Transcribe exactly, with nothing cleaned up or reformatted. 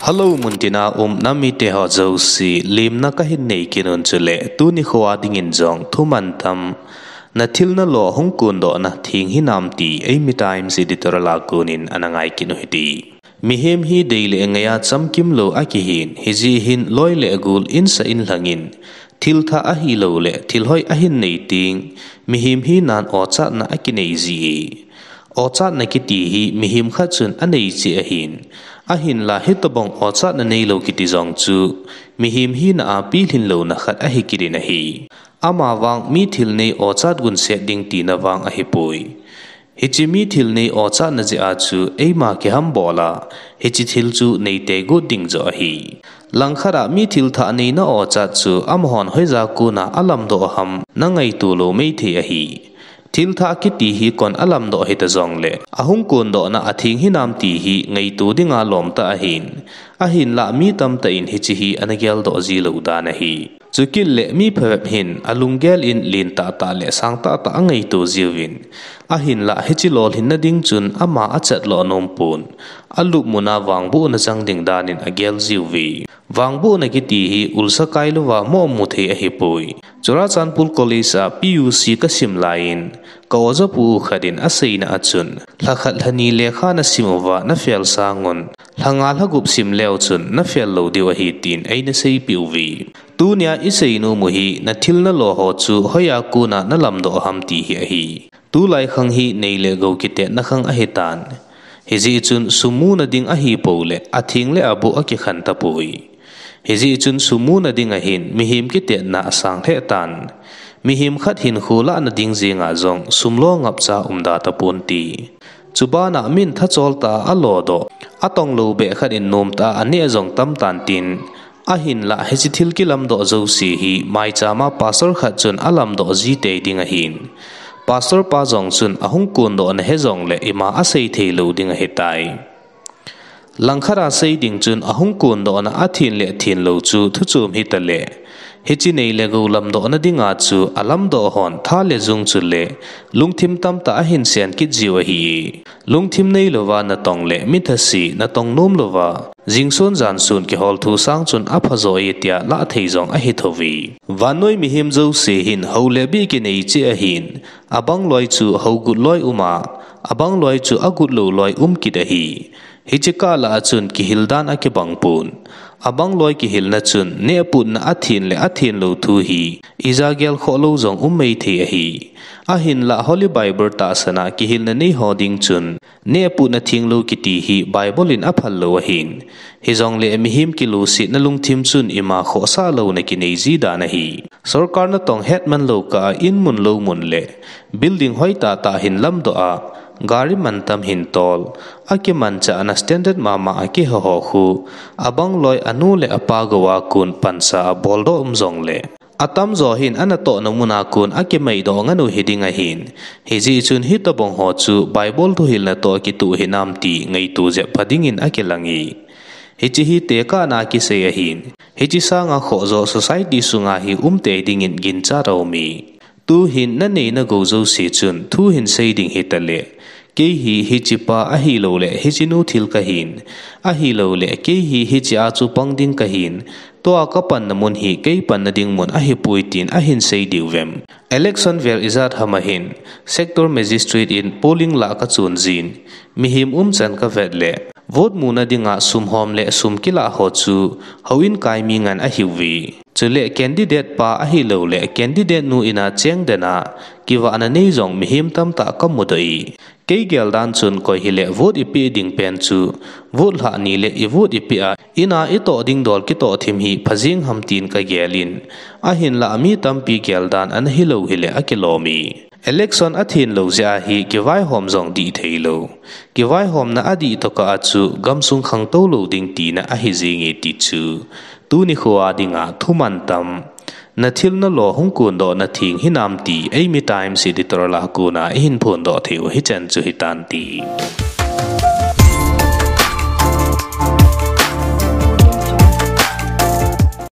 Hello, muntina um namite ho jouse, lemna kahin nei kit un chule, tuni khoa dingin jong thuman tam, na thil na lo hung kondohna theng hinam ti, Eimi Times editorial a konin ana ngai kit u hite. Mihem hi dei le ngaiya chamkim lou akihin, hijeh hin loi le gol insa inlhangin, thil thah ahilou le thil hoi ahin nei teng, mihem hinan ochatna akinei ji e. Ochatna kiti hi mihem khat chun anei cheh ahin, ahinla hitobang ochatna neilou kiti jong chu, mihem hina a pilhin louna khat ahi kit in ahi. Amavang mi thil nei ochat gunset ding tina vang ahipoi. Hiche mi thil nei ochatna jeh a chu eima kihambol a, hiche thil chu nei tei got ding joh ahi. Langkhat a mi thil thah neina ochat chu amahon hoija kona alamdoh ham na ngaito lou maithei ahi. Thil thah kiti hi koin alamdoh hita jongle, ahung kondohna atheng hinam ti hi ngaito dinga lom tah ahin, ahinla mi tamtah in hiche hi ana geldoh ji lou dan ahi. Chukit le mi phabep hin alunggel in len tahtah le sang tahtah angaito jiuvin, ahinla hiche lolhinna ding chun ama achat lou nom pon, alupmuna vangbohna chang ding danin agel jiuve. Vangbohna kiti hi ulsa kai louva moh mu thei ahipoi. Churachandpur College a P U C kasim laiyin, ka ojapu khat in aseina a chun, lhakhat lhani lekha nasim uva nafel sangun, lhanga lhagup sim leu chun nafel lou diu ahi tin eina seipeh uve. Tunia isei nom u hi, na thil na lo ho chu hoiya kona nalamdoh ham ti hi ahi. Tulai khang hi nei le gou kitetna khang ahitan. Hijeh chun sum muna ding ahipou le, atheng le aboh akikhen tapoi. Hijeh chun sum muna ding ahin, mihem kitetna asang lheh tan. Mihem khat hinkho lahna ding jenga jong sum lo ngapcha umda taponte. Chubana min thachol tah a alo doh, atong lou beh khat in nomtah a aneh jong tamtan tin, ahinla hiche thil kilamdoh jouse hi maichama pastor khat chun alamdoh ji tei ding ahin, pastor pa jong chun ahung kondohna he jongle ima asei thei lou ding ahitai. Langkhat a sei ding chun ahung kondohna athen le thenlou chu thuchom hitale, hiche nei le gou lamdohna dinga chu alamdoh hon tha le jung chule lungthim tamtah ahin sen kit jiu ahi. Lungthim neilouva natong le mi thase natong nom louva, jingsun jansun kihol thu sang chun aphajo e tia lahthei jong ahi thouve. Vannoi mihem jouse hin hou le bih kinei cheh ahin, abang loi chu hou gut loi uma, abang loi chu agut lou loi um kit ahi. Hiche kah lah a chun kihil dan akibang pon. Abang loi kihilna chun nehputna athen le athenlou thu hi ija gelkhoh lou jong um maithei ahi. Ahinla Holy Bible tahsan a kihilna neiho ding chun, nehputna thenglou kiti hi Bible in aphal lou ahin, hijongle mihem kilusetna lungthim chun ima khohsah louna kinei ji dan ahi. Sorkar natong hetman lou kah a in mun lou mun le building hoitahtah hin lamdoh a, gari mantam hin tol, akimanchahna standard mama a kiheho khu, abang loi anu le apa gou a kon pansa a boldoh um jongle, atamjo hin anatohna muna kon akimaidoh ngan u hiding ahin, hijeh chun hitobang ho chu Bible thuhilna toh kitoh hinam ti ngaito jep pha dingin akilange. Hiche hi tekahna kisei ahin, hiche sanga khohjo society sunga hi umtei dingin ginchat aume. Tuhin nanei nagou jouse chun thu hin sei ding hitale, kei hi hichepa ahiloule hichenu thil kahin, ahiloule kei hi hichea chu pang ding kahin, tua kapanna mun hi kei panna ding mun ahipoi tin ahin sei diuvem? Election vel ijat ham ahin, sector magistrate in polling lah kachon jin, mihem umchan kavet le, vote muna dinga sum hom le sum kilah ho chu houin kai mi ngan ahiuve. Chule candidate pa ahiloule candidate nu ina chengdena kivahna nei jong mihem tamtah kamudoh e. Kei geldan chun koi hile vote ipeh ding pen chu, vote lhah nile i vote ipeh a, ina itoh ding dol kitoh thim hi phajeng ham tin kagelin, ahinla mi tampi geldan ana hilou hile akilome. Election athenlou jeh a hi kivaihom jong dih theilou. Kivaihomna adih tokah a chu gamsung khangtou lou ding tina ahi jenge ti chu, tuni khoa dinga thuman tam, na thil na lo hung kondohna theng hinam ti Eimi Times editorial a kona ihin phondoh theiu hichan chu hitante.